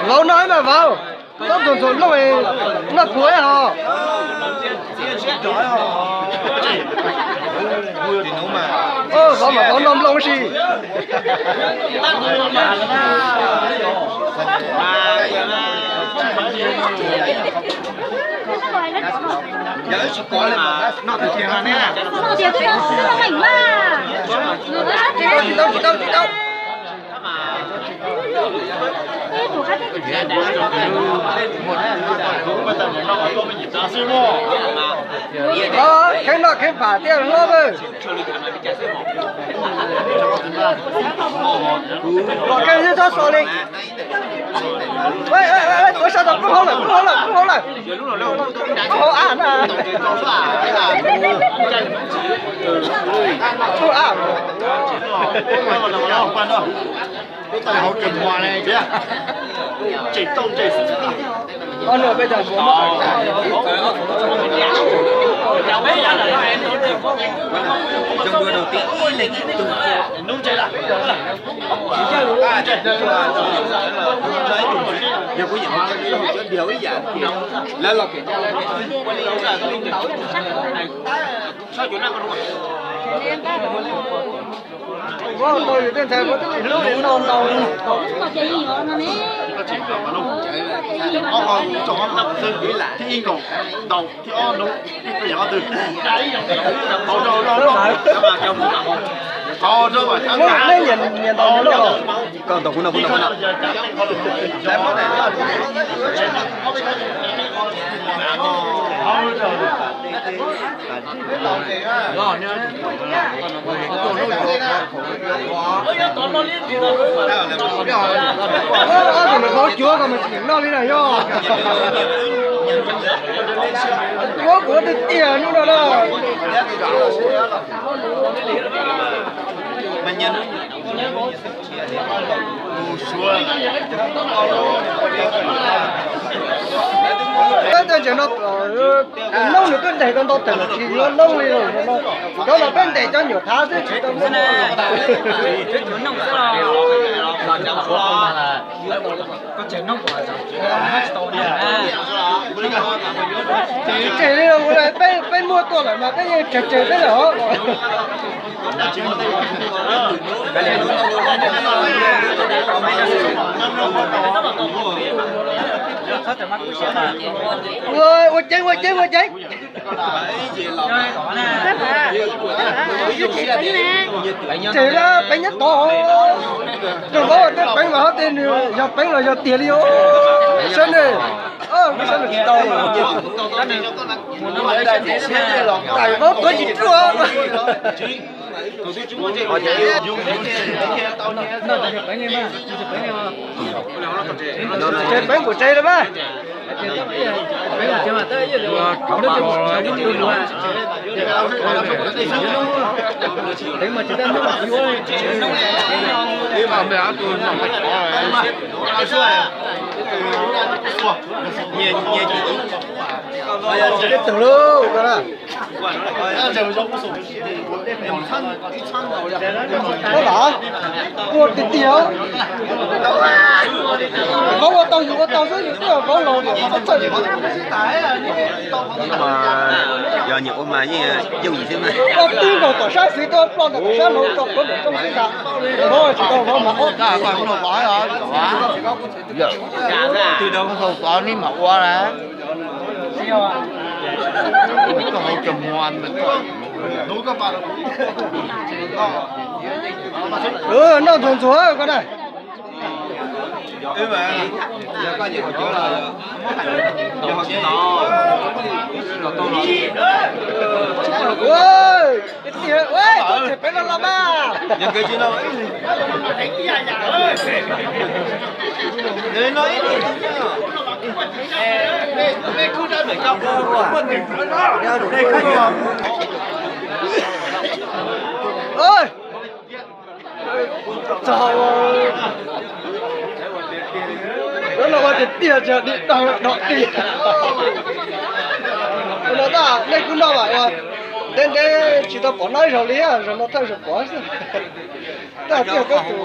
Vauv noj ib mas vauv, koj ntxuag ntxuag noj, noj puas hos. Vauv mas vauv noj nplooj si. Kheev noj kheev pam thiaj hlob lawm. Los kheej txhob xo li. Tuav sab tod, pub hauv lawm, pub hauv lawm, pub hauv lawm. Pub hauv av na. Pub av. Yog kuv yam cov ib yam, lawv los kev ua li ntau ib tug. Ua ntau yus tej ntxhais ua twb hlub li no ntau. Ob qho tsoom ob ntau xwb, thib ib nkaus ntau, thib ob hnub, thib ob twg, neb nyiam nyiam ntau no. Koj ntaus kuv no, kuv ntaus kuv no. Ob tug nws hauv cuav ko mas tsis noj li na yog. Cuav kuv tiag tiag hnub no na. Peb tej ntses no, noob nws twb ntes tau ntau tawm los tsis yuav noob li no. Cov no peb ntes cov nyuam thav xwb tsis tau noob. Tseg li, peb muab tuaj lawm mas peb yeej tseg tseg xwb lawm os. Ua ceev, ua ceev, ua ceev. Tseg la, peb nyob tod. Rau vauv tej peev mas hov tej nws yog peev los yog tiag li os. Saib ne, saib nws tsis tau. Tais vauv tuav tsis ruaj. Tseg peev kuv tseg lawm mas. Tug lauj. Vauv los, ua tiag tiag. Vauv ua tau yus ua tau xwb, yus twb vauv laus lawm txhawj txhawj. Yog nyiam ua mas yeej yooj yim xwb mas. Koj twb nkaus tom sab xwb, koj ploj ntawm tom sab no, koj pluav ntawm rooj xwb ntag. Vauv tsis tau, vauv mas ob tug no vauv. Twg rau koj tau tod neb mam ua na. Koj hauv cov muag. Noj ntxuag ntxuag koj na. Ua, ua, tseg peev los los mas. Ua, txog, lawv los ua tiag tiag, tsis yog dim dog dog tiag. Nej kuj noj mas, ntev ntev tsis tau pom noj ib zaug li, zaum no thawj zaug pom xwb. Tab tias koj tus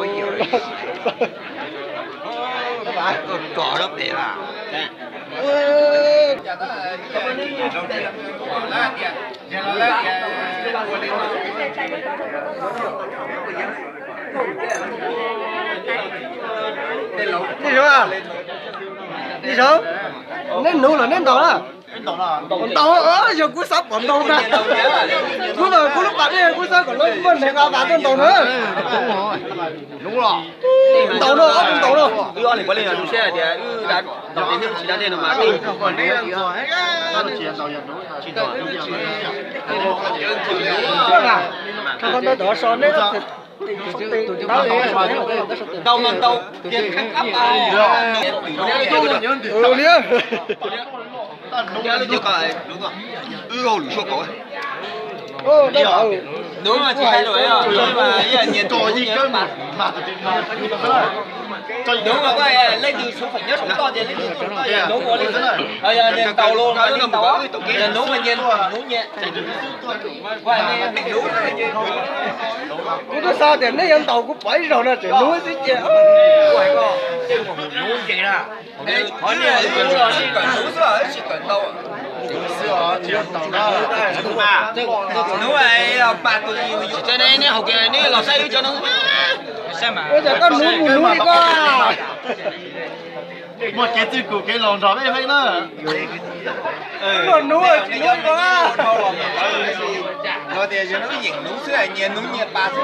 Ib zaug, ib zaug, neb nuv los neb ntaus na? Ntaus, yog kuv xav pom ntaus na. Kuv, kuv lub pas dej kuv xav kom lawv muaj neeg nqa vas tuaj ntaus na. Ntaus no, ob tug ntaus no. Qhov ntawd tod so neb Ntaus mas ntaus, tus li. Wb hauj lwm suab kauv. Nuv mas tsis hais lus, nuv mas ib yam nyias tus nyias pas. Nuv mas koj leej twg xub feem nyob saum toj ces leej twg tuaj, nuv ua li. Yog ntaus los mas ntaus, yog nuv mas nyias nuv nyias. Kuv twb xav tias neb yuav ntaus kuv pom ib zaug no tseem nuv xwb cia. Ua cas koj nuv mus nuv li koj? Muaj kev txwj kum kev laus nrog peb feeb na. Koj nuv tsis nuv li koj. Los tias yog nuv yeem nuv xwb, nyias nuv nyias pas xwb.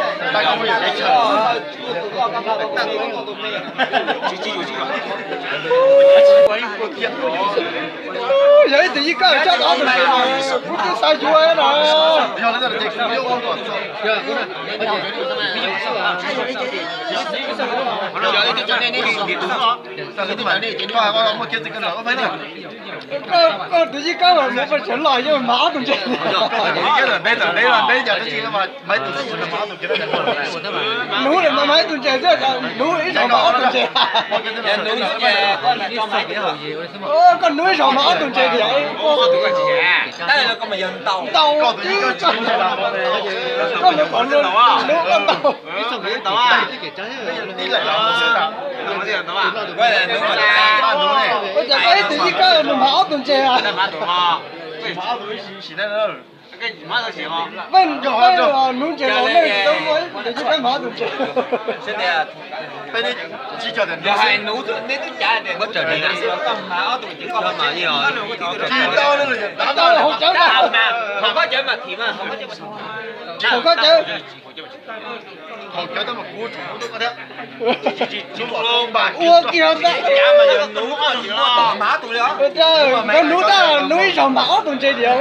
Yog ib tug yij kab tsob tod tus kuv twb xav yuav na. Koj tus yij kab mas mus pes tsawg los yog mas ob tug ntses. Nuv mas mas ib tug ntses xwb, nuv ib zaug mas ob tug ntses. Koj nuv ib zaug mas ob tug ntses tiag. Ntaus, koj mus kom nuv koj ntaus. Ua cas koj ib tug yij kab nws mas ob tug ntses a? Peb nuv ntses los nej tsis tau muaj ib tug yij kab mas ob tug ntses. Tsis tau, hauv koj cawv mas, hauv koj cawv. Ua kiag ntag. Nkawd nuv tag, nuv ib zaug mas ob tug ntses tiag.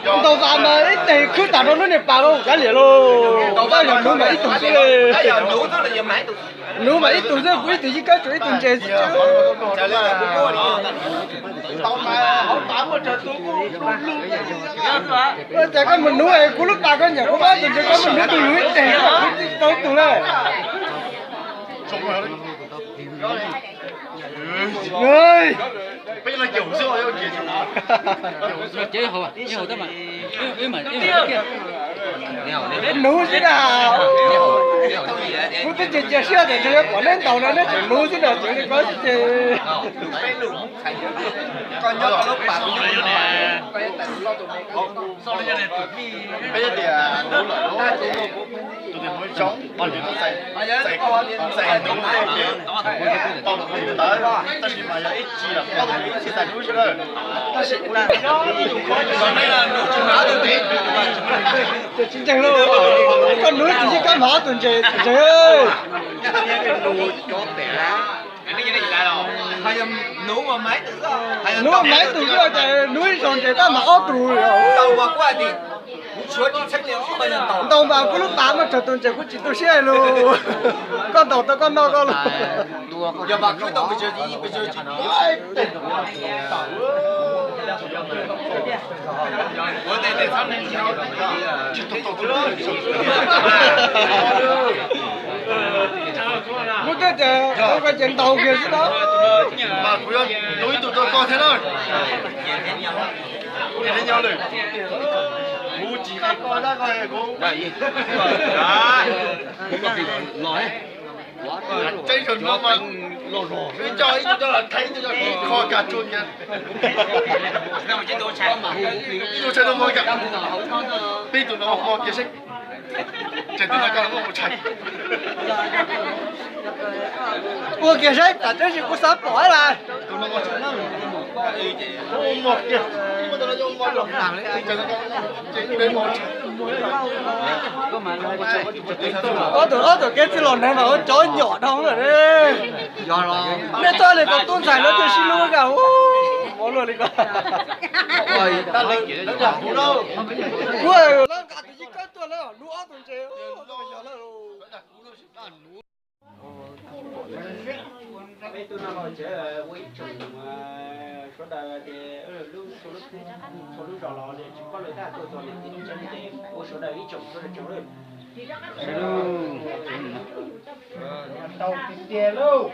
Ntaus vas mas ib teg khwb tag rau lub niag pas kav liam lauj. Koj yog nuv mas ib tug xwb. Nuv mas ib tug xwb, kuv ib tug yij kab tsuas ib tug ntses xwb. Ua cas koj mus nuv kuv lub pas koj nyiam kuv pab tus ntses, koj mus nuv tus luv ib teg, kuv tsis tau ib tug na. Nuv xwb na. Kuv twb tsis cia siab tias ntshe yuav pom neb ntaus no, neb tseem nuv xwb na, tseem li koj xwb ces. Peb tias nuv lawm, tus twg nuv zoo, txais nuv tej ces tau tus ntawd, tab sis mas yog ib tsis los ob tug ntawd tsis txais nuv xwb na. Tab sis tsis ntseeg lauj, koj nuv tus yij kab mas ob tug ntses ntseeg. Nuv mas ib tug xwb, nuv ib zaug ntses tab mas ob tug. Ntaus mas kuv lub pas muaj tsawg tus ntses kuv tsis tu siab lauj. Koj ntaus tau koj noj koj lauj. Muab tej tias ua ko ces ntaus kiag xwb na. Mas kuv yuav ib tug rau koj thiab na. Kuv niam nyob lawm. Kuv tsis hais koj dab koj kuv. Tseeb zaum no mas coj ib tug coj los thaiv ib tug coj kho kas tsuag kiag. Ib tug tshais no hmo kiag, peb tug no hmo kiag seb. Tseem tus no koj muaj mus tshais. Ua kiag saib tam tab sis kuv xav pom lawm. Ob tug, ob tug kev txwj laus neeg mas ua cov nyom dhau lawm. Nej txhob li kom tub ntxhais lawv thiaj sib hlub kam ua luaj li ko. Kuv lawv nqa tus yij kawb tuaj lawm hnub ob tug ntses. Peb tug no ces ua ib tsoom sawv daws ces lub, txhua lub zos los tsis paub lawv tag tuaj txog niam txiv lub tsev ces ua sawv daws ib tsoom sawv daws tsoom lawm. Tau tiag tiag lauj.